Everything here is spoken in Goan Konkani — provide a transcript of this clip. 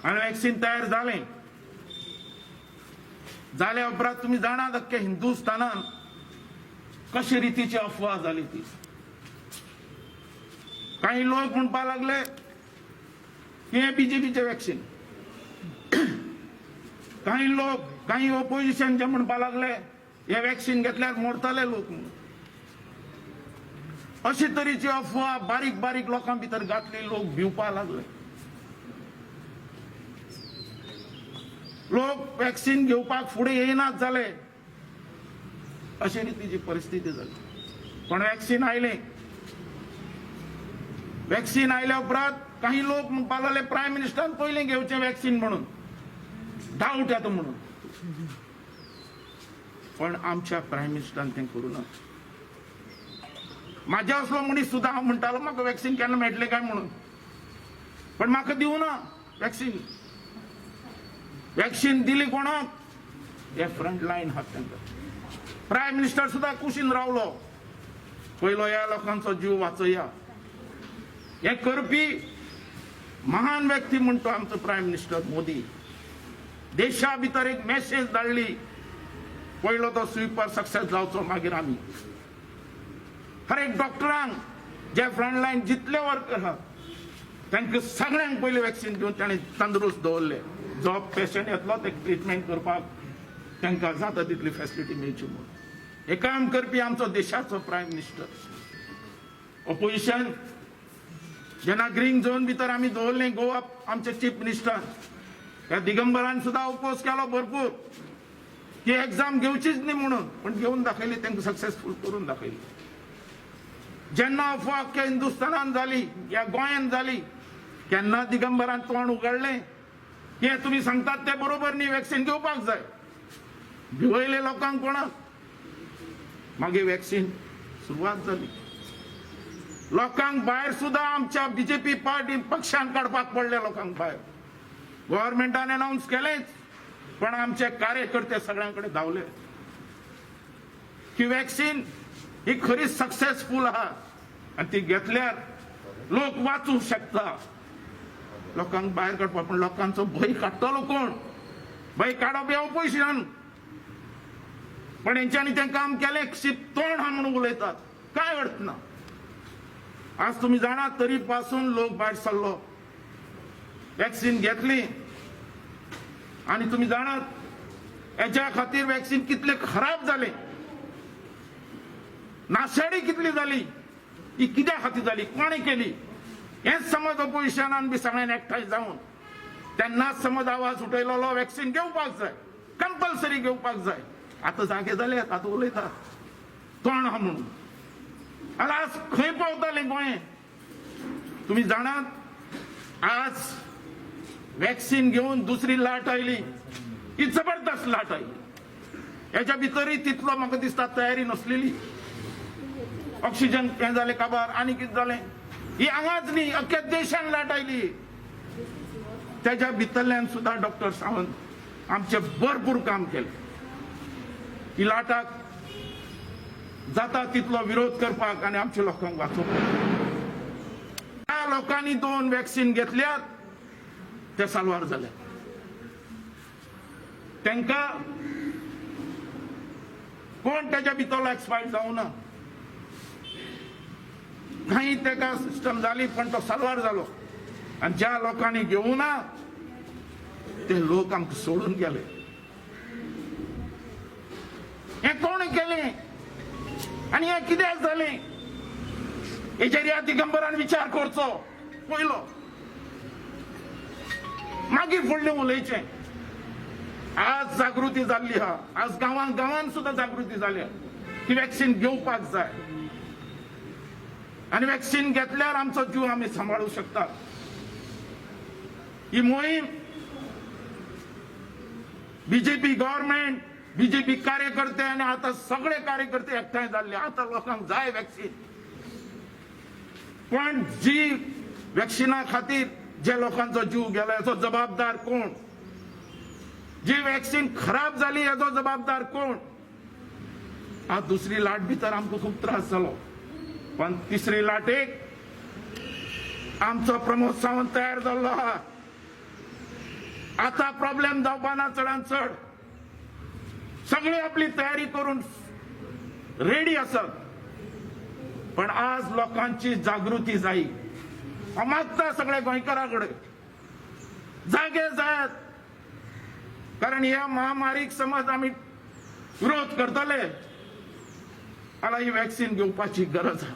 आनी वॅक्सिन तयार जालें. जाल्या उपरांत तुमी जाणात अख्ख्या हिंदुस्थानान कशे रितीची अफवा जाली ती. काही लोक म्हणपाक लागले की हें बीजेपीचें वॅक्सिन, काही लोक काही ओपोजिशन जे म्हणपाक लागले हे वॅक्सिन घेतल्यार मोडतले लोक म्हणून. अशी तरेची अफवा बारीक बारीक लोकां भितर घातली. लोक भिवपाक लागले. लोक वॅक्सिन घेवपाक फुडें येयनात जाले. अशे रितीची परिस्थिती जाली. पण वॅक्सिन आयलें. वॅक्सिन आयल्या उपरांत काही लोक म्हणपाक लागले प्रायम मिनिस्टरान पयलीं घेवचें वॅक्सिन म्हणून, डावट येता म्हणून. पण आमच्या प्रायम मिनिस्टरान तें करूं ना. म्हाज्या असलो मनीस सुद्दां हांव म्हणटालो म्हाका वॅक्सिन केन्ना मेळटलें काय म्हणून, पण म्हाका दिवना वॅक्सिन. वॅक्सिन दिली कोणाक? हे फ्रंट लायन आहात तांकां. प्रायम मिनिस्टर सुद्दां कुशीन रावलो. पयलो ह्या लोकांचो जीव वाचया. हे करपी महान व्यक्ती म्हणतो आमचो प्रायम मिनिस्टर मोदी. देशा भितर एक मेसेज धाडली, पयलो तो स्वीपर सक्सेस जावचो, मागीर आमी. हर एक डॉक्टरांक जे फ्रंट लायन जितले वर्कर आहात तांकां सगळ्यांक पयलीं वॅक्सिन दिवन ताणें तंदुरुस्त दवरले. जो पेशंट येतलो ते ट्रिटमेंट करपाक तांकां जाता तितली फेसिलिटी मेळची म्हणून हे काम करपी आमचो देशाचो प्रायम मिनिस्टर. ओपोजिशन जेन्ना ग्रीन झोन भितर आमी दवरलें गोवा, आमचे चीफ मिनिस्टर ह्या दिगंबरान सुद्दां ओपोज केलो भरपूर की एक्झाम घेवचीच न्ही म्हणून, पण घेवन दाखयली, तांकां सक्सेसफूल करून दाखयली. जेन्ना अफवा अख्ख्या हिंदुस्थानान जाली या गोंयान जाली, केन्ना दिगंबरान तोंड उगडलें की हें तुमी सांगतात तें बरोबर न्ही, वॅक्सिन घेवपाक जाय? भिवयले लोकांक कोणाक? मागीर वॅक्सिन सुरवात जाली. लोकांक भायर सुद्दां आमच्या बीजेपी पार्टी पक्षान काडपाक पडले लोकांक भायर. गव्हर्मेंटान अनाउन्स केलेंच, पण आमचे कार्यकर्ते सगळ्यां कडेन धांवले की वॅक्सिन ही खरी सक्सेसफूल आहा आनी ती घेतल्यार लोक वाचूंक शकता. लोकांक भायर काडपाक, पण लोकांचो भंय काडटलो कोण? भंय काडप हे ओपोजिशन. पण हेंच्यांनी तें काम केलें. तोंड आहा म्हणून उलयतात, काय अर्थ ना. आज तुमी जाणात, तरी पासून लोक भायर सरलो, वॅक्सिन घेतली. आनी तुमी जाणात हेच्या खातीर वॅक्सिन कितले खराब जाले, नाशाडी कितली जाली, ही कित्या खातीर जाली, कोणें केली, हेच समज ओपोजिशनान बी सगळ्यांनी एकठांय जावन तेन्नाच समज आवाज उठयलेलो, वॅक्सिन घेवपाक जाय, कंपल्सरी घेवपाक जाय. आतां जागे जाले, आतां उलयतात तोंड आहा म्हणून. आनी आज खंय पावतालें गोंय तुमी जाणात. आज वॅक्सिन घेवन दुसरी लाट आयली, ही जबरदस्त लाट आयली. हेच्या भितरय तितलो म्हाका दिसता तयारी नसलेली. ऑक्सिजन हें जालें काबार आनी कितें जालें. ही हांगाच न्ही, अख्ख्या देशान लाट आयली. तेज्या भितरल्यान सुद्दां डॉक्टर सावंत आमचें भरपूर काम केलें. ही लाटाक जाता तितलो विरोध करपाक आनी आमच्या लोकांक वाचोवपाक. ज्या लोकांनी दोन वॅक्सिन घेतल्यात ते साल्वार जाले. तांकां कोण तेच्या भितरलो एक्सपायर जावना. काही तेका सिस्टम जाली, पण तो साल्वार जालो. आनी ज्या लोकांनी घेवना ते लोक आमकां सोडून गेले. हें कोण केलें आनी हें कित्याक जालें, हेचेर ह्या दिगंबरान विचार करचो पयलो, मागीर फुडलें उलयचें. आज जागृती जाल्ली आहा. आज गांवां गांवांत सुद्दां जागृती जाल्या की वॅक्सिन घेवपाक जाय आनी वॅक्सिन घेतल्यार आमचो जीव आमी सांबाळूंक शकतात. ही मोहीम बीजेपी गव्हर्मेंट, बीजेपी कार्यकर्ते आनी आतां सगळे कार्यकर्ते एकठांय जाल्ले. आतां लोकांक जाय वॅक्सिन. पण जी वॅक्सिना खातीर जे लोकांचो जीव गेला हेचो जबाबदार कोण? जी वॅक्सिन खराब जाली हेचो जबाबदार कोण? आज दुसरी लाट भितर आमकां खूब त्रास जालो, पण तिसरी लाटेक आमचो प्रमोद सावंत तयार जाल्लो आहा. आतां प्रॉब्लेम जावपा ना चडान चड. सगळी आपली तयारी करून रेडी आसात, पण आज लोकांची जागृती जायी. हांव मागता सगळ्या गोंयकारां कडेन, जागे जायात, कारण ह्या महामारीक समज आमी विरोध करतले जाल्यार ही वॅक्सिन घेवपाची गरज आसा.